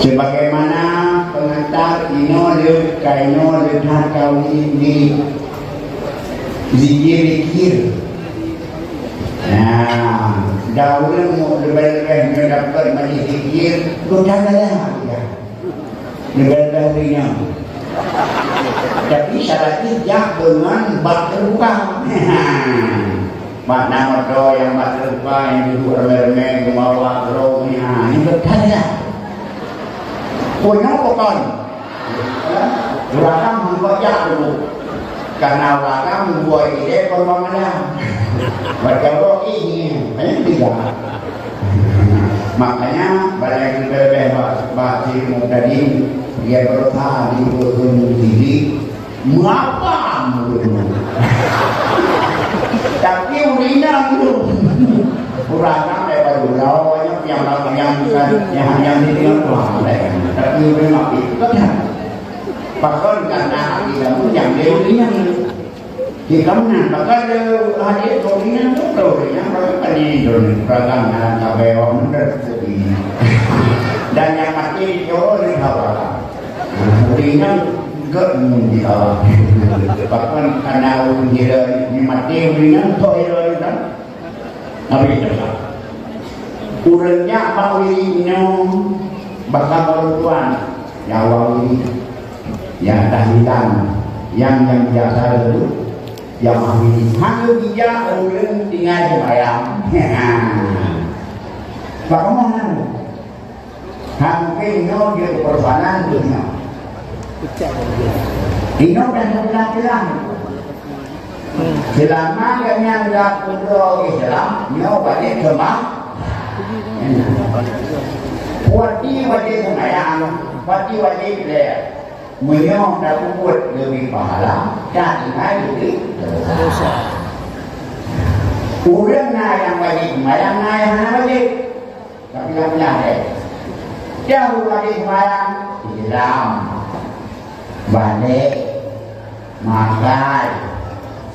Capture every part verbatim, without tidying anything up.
Sebagaimana pengantar inoe leueh ka inoe leueh that ka uji di zikir-zikir. Nah, dah ureueng mau leubeh-leubeh nyoe dapat majlis zikir, gota galak ya. Leubeh-leubeh ureueng nyoe. Tapi syarat jih jak deungon bak teubuka. Bak na moto nyang bak teuka nyang duduek ramé-ramé geumawa droe nyan, nyan geutanyoe. Punya bukan. Urang hamba jak dulu. Karena urang buat ide korban malam. Baca roh ini, banyak tidak. Makanya banyak yang berbeda bahas ilmu tadi, dia berusaha di diri. Mengapa? Tapi ureueng inong tu. Ureueng inong daripada ulau, banyak yang, yang, yang, yang di tengah tuan, kan? Tapi ureueng inong itu kan. Pakon karena hati kamu yang dia ureueng inong. Di kamu nak, pakon dia hati ureueng inong tu, ureueng inong baru kan ini, ureueng inong dalam kabai orang muda seperti ini. Dan yang mati di Jawa ni, apa? Ureueng inong gèt ngon di Allah. Bahkan kana ureueng hira ni maté ureueng inong, toh hira ni kan. Nabi Isa. Ureueng nyak bak ureueng inong, bahkan ureueng tuan, nyawa ureueng, nyang tahlilan, nyang, nyang biasa dulu, nyang mahli. Hana bijak ureueng tinggai sembahyang. Bagaimana? Hana mungkin nyoe jeuet keu peurusahaan dunia. Inoe kan bilang-bilang. Selama gobnyan ka keudroe Islam, nyoe wajéb seumbah. Wajéb, wajéb seumayang, wajéb, wajéb lé. Meunyoe tapeubuet leubeh pahala, tatinggai leubeh dosa. Ureueng na nyang wajéb seumayang, na nyang hana wajéb. Tapi nyang peunah deh. Nyang wajéb seumayang, Islam. Balek, makai,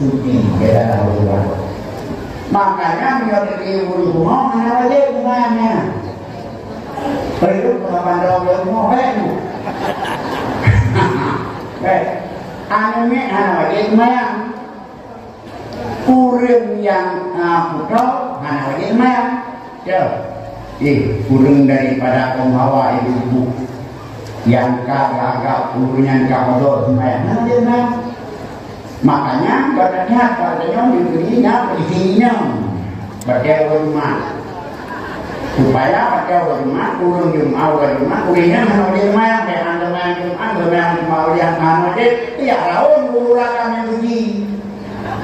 suci, beda lah ureueng. Makanya, meunyoe teuka ureueng bunoe, hana wajéb seumayang nyan. Perlu pengabang dalam ilmu, baik tu. Baik. Aneuk miet hana wajéb seumayang. Ureueng nyang, ah, putroe hana wajéb seumayang. Ya. Eh, ureueng daripada kaum Hawa ibu-ibu nyang ka gagap ureueng nyang ka modal seumayang, hana wajéb seumayang. Makanya, gata that, gata nyoe dibri na peulisi inong. Bak ureueng mak. Supaya bak ureueng mak, ureueng Jumat, ureueng Jumat, ureueng inong hana wajéb seumayang, bèk hana seumayang Jumat, seumayang Jumat, ureueng hana wajéb, ya, raun guru raka nyang suci.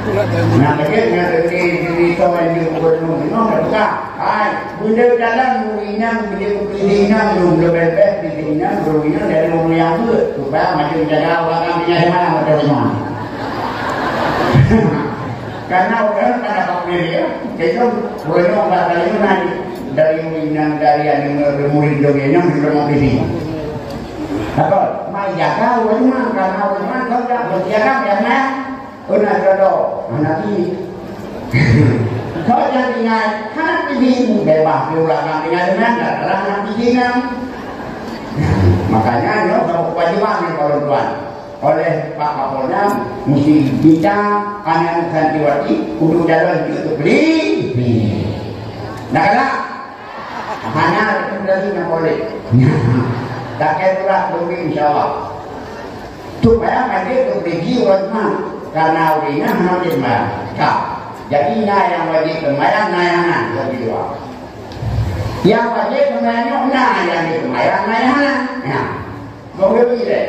Nah, lagèe nyan, lagèe cerita yang di gubernur, memang dah buka. Hai, benda dalam ureueng inong, benda bukti inong, belum lepas-lepas di inong, ureueng inong dari ureueng nyang beuet. Supaya macam jaga orang kami nyari mana macam mana. Karena orang pada pakai dia, kejong, orang orang kata dia nanti dari ureueng inong, dari anu, murid dia yang di rumah ini. Apa? Mai jaga ureueng inong, karena ureueng inong kau tak berjaga, jangan. Peuna jodoh, hana pih. Kau jangan tinggai, hana pih bebas di ulangan tinggai dengan, dah salah hana pih tinggai. Makanya, nyoe saboh kewajiban nyang paleng tuan. Oleh Pak Kapolda, mesti kita, aneuk santriwati, untuk jalan untuk beli. Nah, kalau hana rekomendasi nyang boleh. Takkan pula, insya Allah. Supaya wajéb keu beureujih ureueng teuma, karena ureueng nyan hana wajéb seumayang. Ka. Jadi, na nyang wajéb seumayang, na nyang hana, bagi dua. Nyang wajéb seumayang nyoe na nyang wajéb seumayang, na nyang hana. Nah, bagi dua.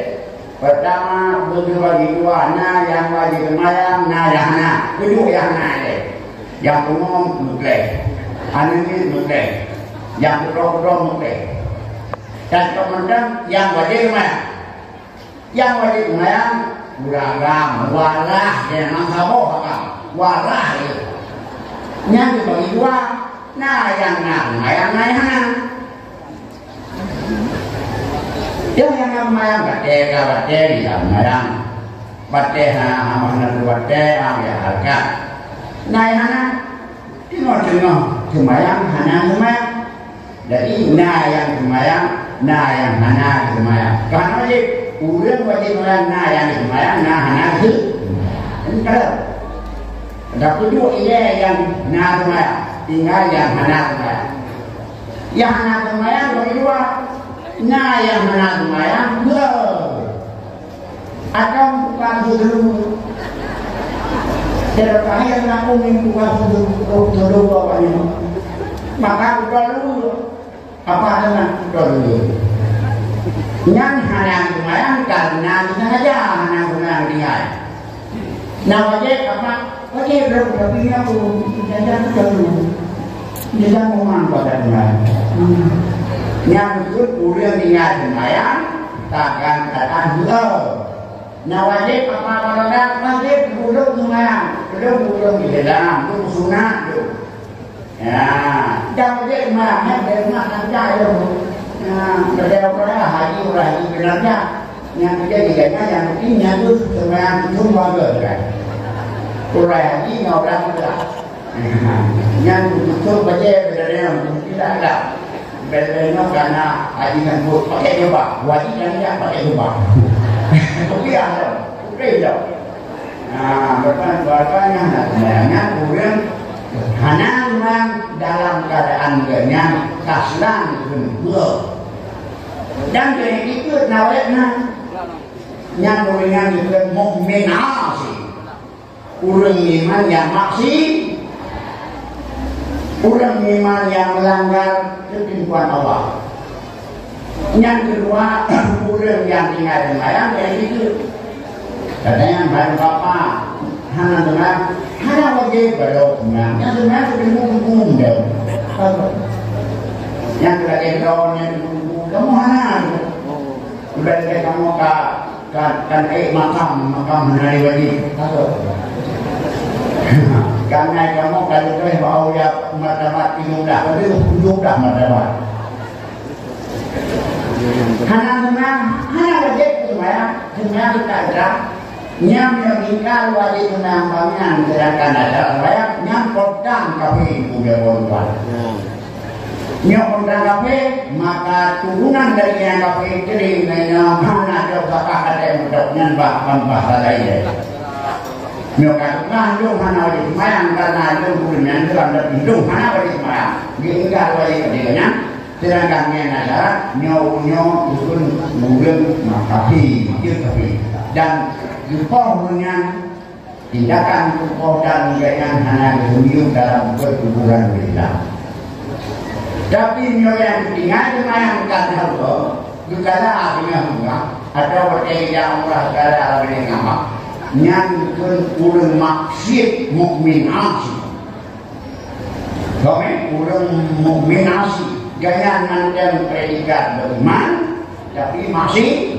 Pertama, bagi dua, na nyang wajéb seumayang, na nyang hana. Keudua nyang hana lé. Nyang pungo meuklé. Aneuk miet meuklé. Nyang keudroe-keudroe meuklé. Dan keumudian nyang wajéb seumayang. Nyang wajéb seumayang, ureueng agam, walah, nyang saboh agam, walah, ya. Nyan dibagi dua, na nyang na seumayang, na nyang hana. Nyang na seumayang, batée ka batée, dia seumayang. Batée hana, hana batée, ah, ya, hareukat. Na nyang hana, teungoh-teungoh seumayang, hana seumayang. Jadi, na nyang seumayang, na nyang hana seumayang. Kan wajéb, ureuëng wajéb seumayang, na nyang seumayang, na hana seumayang. Ini kalau. Tapi dua ilée nyang na seumayang, tinggai nyang hana seumayang. Nyang hana seumayang bagi dua. Na nyang hana seumayang, dua. Akan bukan dulu. Tidak lahir aku mimpi bukan dulu, dulu awalnya. Maka bukan dulu. Apa kena? Betul. Nyan hana seumayang karena disengaja hana seumayang tinggai. Nah, wajéb apa? Wajéb dong, tapi nyan pun disengaja betul. Disengaja memang pada seumayang. Nyan pun ureuëng tinggai seumayang, takkan kata dua. Nah, wajéb apa pada wajéb? Ulôn seumayang, ulôn, ulôn di dalam, ulôn sunat tu. Ya, dan dia mah, dia mah santai tu. Ya, beliau pernah haji, orang haji benar ya. Yang kerja di Gaza, yang penting nyan tu sembahyang tujuh warga kan. Orang haji dengan orang muda. Yang tujuh baca benar yang tidak ada. Beliau karena haji ngan pakai jubah, haji kan dia pakai jubah. Tapi ada, oke dah. Nah, bahkan, bahkan nyang na seumayang nyan ureuëng hana memang dalam keadaan geuh nyan kaslan keuneuk. Dan jadi ikut nawek na. Nyan ureuëng nyan dikheun mukmin asi. Ureuëng iman nyang maksi, ureuëng iman nyang melanggar keutentuan Allah. Nyang keudua, ureuëng nyang tinggai seumayang dari situ. Katanya, "Hai Bapak, hana dengar, hana wajéb baroe seumayang. Nyang seumayang keudeungoe huköm deh." Nyang keulagée droe nyan, kamoe hana. Udah kamoe ka, ka, ka ék makam, makam hana wajéb. Karena kamoe ka leubeh bak aulia martabat tujoh blah, padahai tujoh blah martabat. Hana seunang, hana wajéb seumayang, seumayang ka dah. Nyang meuninggal wajéb seunang bangai, sedangkan ada seunang, nyang potang kafé, bukan orang tuan. Nyoe orang kafé, maka turunan dari nyang kafé, jadi nyoe hana ada zakah ada yang betul, nyan bah, bah, bah, lain. Nyoe ka tukang, nyoe hana wajéb seumayang, karena nyoe bukan yang dalam, nyoe hana wajéb seumayang. Diingkar wajéb ketiganya. Sedangkan nyan adalah nyoe, nyoe ureuëng, ureuëng kafé, dia kafé. Dan geupoh ureuëng nyan, tindakan geupoh dan gobnyan hana geuyue dalam perkuburan Islam. Tapi nyoe nyang tinggai dimayangkan Allah, geukala dengan Allah, atau watée jak umrah geukala dengan Allah. Nyan keu ureuëng maksiet mukmin asi. Kami ureuëng mukmin asi, gobnyan mantong predikat beriman, tapi masih